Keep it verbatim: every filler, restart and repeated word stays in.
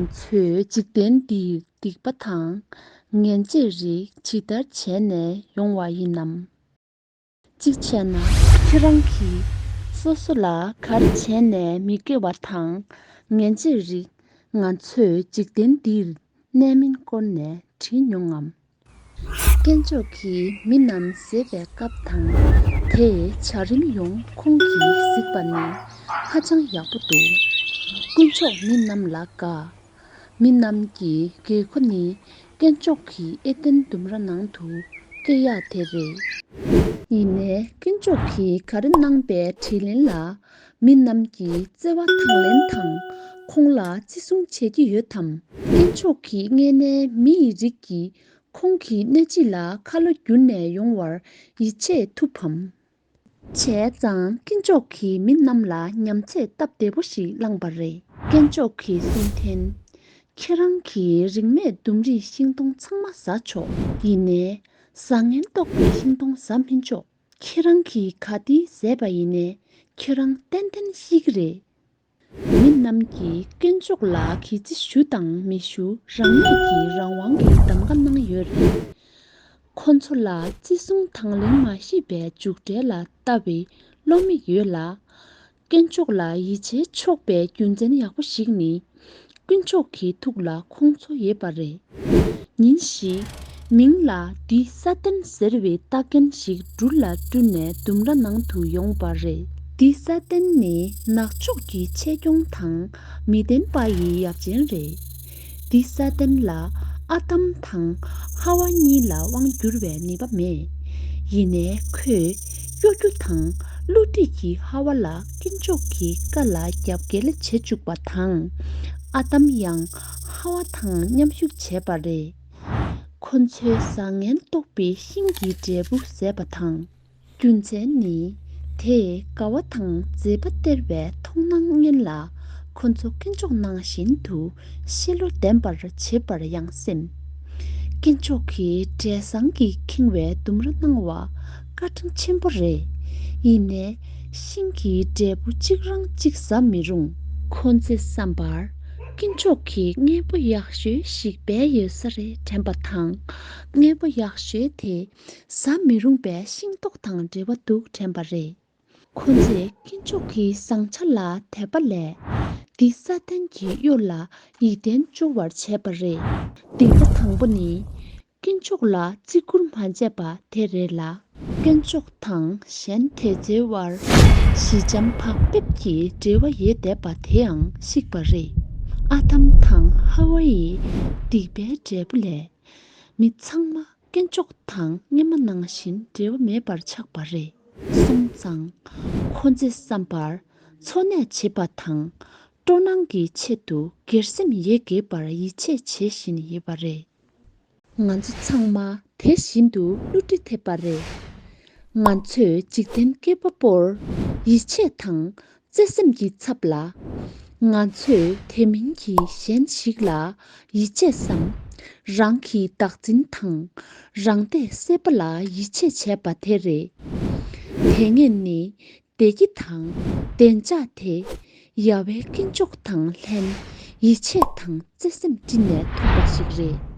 ང་ཚོས་འཇིག་རྟེན་འདིར་སྡིག་པ་དང་ངན་བྱེད་རིགས་ཇི་ལྟར་བྱས་ནས་ཡོང་བ་ཡིན་ནམ། གཅིག་བྱས་ན་ཁྱེད་རང་གིས་སོ་སོ་ལ་ག་རེ་བྱས་ནས་མི་དགེ་བ་དང་ངན་བྱེད་རིགས་ང་ཚོས་འཇིག་རྟེན་འདིར་གནས་མིན་སྐོར་ནས་དྲིས་མྱོང་ངམ། དཀོན་མཆོག་གིས་མི་རྣམས་བཟོས་པའི་སྐབས་དང་དེའི་བྱ་རིམ་ཡོངས་ཁོང་གིས་གཟིགས་པ་ནི་ཧ་ཅང་ཡག་པོ་འདུག། དཀོན་མཆོག་མི་རྣམས་ལ་དགའ། མི་རྣམས་ཀྱི་དགོས་མཁོ་ནི་དཀོན་མཆོག་གི་ཨེ་དེན་ལྡུམ་ར་ནང་དུ་སྐྱེ་ཡག་དེ་རེད། ཡིན་ནའི་དཀོན་མཆོག་གིས་ག་རེ་གནང་པའི་དྲིས་ལན་ལ། མི་རྣམས་ཀྱིས་བརྩེ་བ་དང་ལེན་དང་ཁོང་ལ་བརྩི་སྲུང་བྱེད་ཀྱི་ཡོད་དམ། དཀོན་མཆོག་གིས་བརྙས་ནས་མི་ཡི་རིགས་ཀྱིས་ཁོང་གི་གནས་སྤྱི་ལ་ཁ་ལོ་བསྒྱུར་ནས་ཡོང་བར་ཡིད་ཆེས་ཐུབ་བམ། བྱས་ཙང་དཀོན་མཆོག་གིས་མི་རྣམས་ལ་ཉམས་ཚོད་སྟབས་བདེ་པོ་ཞིག་བླངས་པ་རེད། དཀོན་མཆོག་གིས་གསུངས་དོན། ཁྱེད་རང་གིས་རིན་མེད་ལྡུམ་རའི་ཤིང་སྡོང་ཚང་མ་ཟ་ཆོག། ཡིན་ནའི་བཟང་ངན་རྟོག་པའི་ཤིང་སྡོང་ཟ་མི་ཆོག། ཁྱེད་རང་གིས་ག་དེ་ཟས་པ་ཡིན་ནའི་ཁྱེད་རང་ཏན་ཏན་ཤི་གི་རེད། མི་རྣམས་ཀྱིས་དཀོན་མཆོག་ལ་གུས་བརྩི་ཞུ་དང་མི་ཞུ་རང་ཉིད་ཀྱི་རང་དབང་གི་གདམ་ག་གནང་ཡོད་རེད། ཁོ་ཚོ་ལ་བརྩི་སྲུང་དང་ལེན་མ་ཤེས་པའི་མཇུག་འབྲས་ལ་ལྟ་བའི་བློ་མིག་ཡོད་ལ། དཀོན་མཆོག་ལ་ཡིད་ཆེས་ཆོག་པའི་རྒྱུ་མཚན་ཡག་པོ་ཞིག་ནི། དཀོན་མཆོག་གི་ཐུགས་ལ་ཁོང་ཁྲོ་ཡོད་པ་རེད། ཉིན་ཞིག་མིང་ལ་འདི་ས་ཏན་ཟེར་བའི་རྟ་རྒན་ཞིག་སྦྲུལ་ལ་སྤྲུལ་ནས་ལྡུམ་ར་ནང་དུ་ཡོང་བ་རེད། འདི་ས་ཏན་ནི་ནག་ཕྱོགས་ཀྱི་ཆེ་མཐོང་དང་མི་ལྡན་པ་ཡི་ཡབ་ཆེན་རེད། འདི་ས་ཏན་ལ་ཨ་དམ་དང་ཧ་ཝ་གཉིས་ལ་དབང་བསྒྱུར་བའི་ནུས་པ་མེད། ཡིན་ནའི་ཁོས་གཡོ་སྒྱུ་དང་བསླུ་བྲིད་ཀྱིས་ཧ་ཝ་ལ་དཀོན་མཆོག་གི་བཀའ་ལ་རྒྱབ་འགལ་བྱེད་བཅུག་པ་དང་། ཨ་དམ་ཡང་ཧ་ཝ་དང་མཉམ་ཞུགས་བྱས་པ་རེད། ཁོ་ཚོས་བཟང་ངན་རྟོགས་པའི་ཤིང་གི་འབྲས་བུ་ཟས་པ་དང་། རྒྱུ་མཚན་ནི། དེས་དགའ་བ་དང་མཛེས་པ་སྟེར་བའི་མཐོང་སྣང་མངོན་ལ། ཁོ་ཚོ་དཀོན་མཆོག་ནང་བཞིན་དུ་ཤེས་བློ་ལྡན་པར་བྱེད་པར་ཡང་སེམས། དཀོན་མཆོག་གིས་འབྲས་བཟང་གིས་ཁེངས་བའི་ལྡུམ་ར་སྣང་བ་བཀའ་དྲིན་ཆེན་པོ་རེད། ཡིན་ནའི་ཤིང་གི་འབྲས་བུ་གཅིག་རང་གཅིག་ཟ་མི་རུང་། ཁོ་ཚོས་བསམ་པར། དཀོན་མཆོག་གིས་དངོས་པོ་ཡག་ཤོས་ཤིག་སྦས་ཡོད་ས་རེད་དྲན་པ་དང་། དངོས་པོ་ཡག་ཤོས་དེ་ཟ་མི་རུང་པའི་ཤིང་ཏོག་དང་འབྲེལ་བ་འདུག་དྲན་པ་རེད། ཁོ་ཚོས་དཀོན་མཆོག་གི་བཟང་ཆ་ལ་དད་པ་ལས། འདི་ས་ཏན་གྱི་གཡོ་ལ་ཡིད་བརྟན་འབྱུང་བར་བྱས་པ་རེད། སྡིག་པ་དང་པོ་ནི། དཀོན་མཆོག་ལ་བརྩི་བཀུར་མ་བྱས་པ་དེ་རེད་ལ། དཀོན་མཆོག་དང་གཞན་དེ་ཚོའི་དབར་ཞི་འཇམ་བག་ཕེབས་ཀྱི་འབྲེལ་བ་ཡོད་བསྡད་པ་དེའང་བཤིག་པ་རེད། ཨ་དམ་དང་ཧ་ཝ་ཡི་སྡིག་པའི་འབྲས་བུ་ལས། མི་ཚང་མ་དཀོན་མཆོག་དང་སྔོན་མ་ནང་བཞིན་འབྲེལ་བ་མེད་པར་ཆགས་པ་རེད། སོང་ཙང་། ཁོ་ཚོས་བསམ་པར། འཚོ་གནས་བྱེད་པ་དང་། སྤྲོ་སྣང་གི་ཆེད་དུ་སྒེར་སེམས་ཡོད་དགོས་པར་ཡིད་ཆེས་བྱེད་བཞིན་ཡོད་པ་རེད། ང་ཚོ་ཚང་མ་དེ་བཞིན་དུ་བསླུ་བྲིད་ཐེབས་པ་རེད། ང་ཚོས་འཇིག་རྟེན་བསྐལ་པ་བོར་ཡིད་ཆེས་དང་བརྩེ་སེམས་ཀྱི་ཚབ་ལ། ང་ཚོས་དེ་མིན་གྱི་གཞན་ཞིག་ལ་ཡིད་ཆེས་སམ། རང་གི་བདག་འཛིན་དང་རང་བདེ་གསལ་པོ་ལ་ཡིད་ཆེས་བྱས་པ་དེ་རེད། དེ་ངས་ནི་བདེ་སྐྱིད་དང་བདེ་འཇགས་དེ་ཡ་ཝེ་དཀོན་མཆོག་དང་ལྷན་ཡིད་ཆེས་དང་བརྩེ་སེམས་བསྐྲུན་ནས་ཐོབ་པ་ཞིག་རེད།